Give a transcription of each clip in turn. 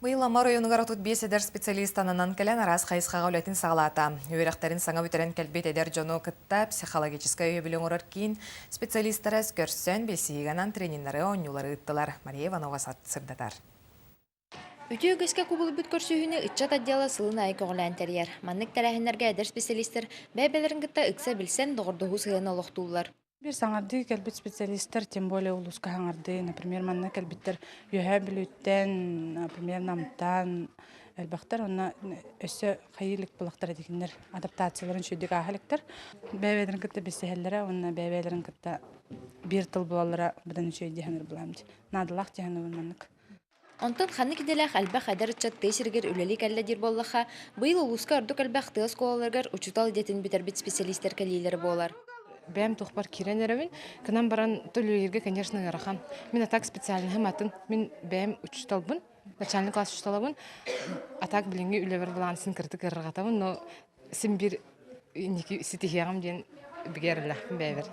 Быйыл Амма оройуонугар 35 эдэр специалист ананан кэлэн араас хайысхаҕа үлэтин саҕалаата. Үөрэхтэрин саҥа бүтэрэн кэлбит эдэр дьону кытта психологическай өйөбүлү оҥорор киин специалистара көрсөн, билсиһиигэ анаан трениннары, оонньуулары ыыттылар. Мария Иванова сырдатар. Үтүө үгэскэ кубулуйбут көрсүһүүнү ыччат отдела сылын аайы көҕүлээн тэрийэр. Маннык тэрээһиннэргэ эдэр специалистар бэйэ-бэйэлэрин кытта ыкса билсэн, доҕордоһуу сыһыаны олохтууллар. Биир саҥардыы кэлбит специалистар, тем более улууска саҥардыы, например, манна кэлбиттэр Үөһээ Бүлүүттэн, например, Намтан элбэхтэр уонна өссө хайыы илик булахтар этигиннэр адаптацияларын үчүгэйдик ааһа иликтэр. Бэйэ-бэйэлэрин кытта билсиһэллэрэ уонна бэйэ-бэйэлэрин кытта биир тыл буолаллара быдан үчүгэй дии саныыр былаам дии. Наадалаах дии саныыбын маннык. Онтон ханнык идэлээх элбэх эдэр ыччат тыа сиригэр үлэлии кэллэ диир буоллахха, быйыл улууска ордук элбэх тыа оскуолаларыгар учуутал идэтин бүтэрбит специалистэр кэлиилэрэ буолар. Бэйэм туохпар киирэн эрэбин. Кынан баран төлүөйэргэ, конечно, ыарахан. Мин а так специальноһым атын. Мин бэйэм учууталбын, начальный класс учууталабын. А так билиҥҥи үлэбэр балансын кырдык ыарырҕатабын, но син биир инники ситиһиэҕим диэн бигэ эрэллээхпин бэйэбэр.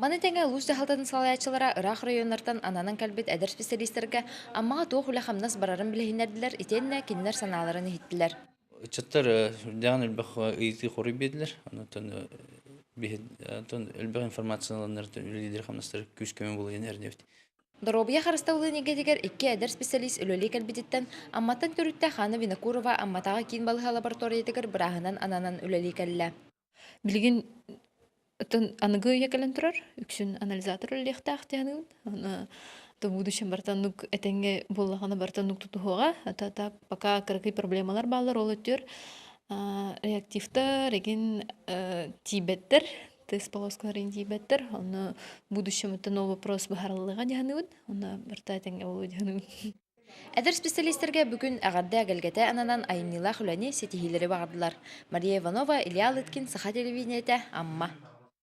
Маны тэҥэ улуус дьаһалтатын салайааччылара ыраах районнартан ананан кэлбит эдэр специалистэргэ Аммаҕа туох үлэ-хамнас барарын билиһиннэрдилэр итиэннэ кинилэр санааларын иһиттилэр. Ыччаттар сүрдээҕин элбэх ыйытыы хоруй биэрдилэр. Онтон онтон элбэх информацияланнар үлэлиир-хамнастар күүс-көмө буолуон эрэнэбит. Доруобуйа харыстабылын эйгэтигэр икки эдэр специалист үлэлии кэлбититтэн Амматтан төрүттээх Анна Винокурова Амматааҕы киин балыыһа лабораториятыгар бырааһынан ананан үлэлии кэллэ. Билигин оттон аныгы үйэ кэлэн турар, үксүн анализатор үлэлиэхтээх диэхиҥ. Аны то в будущем барыта оннук этэҥҥэ буоллаҕына барыта оннук тутуһуоҕа. Это так пока кыракый проблемалар бааллар, ол өттүгэр реактивтар эгин тиийбэттэр, тест полоскалар игин тиийбэттэр. Ону в будущем это ол вопрос быһаарыллыаҕа дии саныыбын. Онно барыта этэҥҥэ буолуо дии саныыбын. Эдэр специалистэргэ бүгүн эҕэрдэ эгэлгэтэ ананан айымньылаах үлэни, ситиһиилэри баҕардылар. Мария Иванова, Илья Лыткин, Саха телевидениетэ, Амма.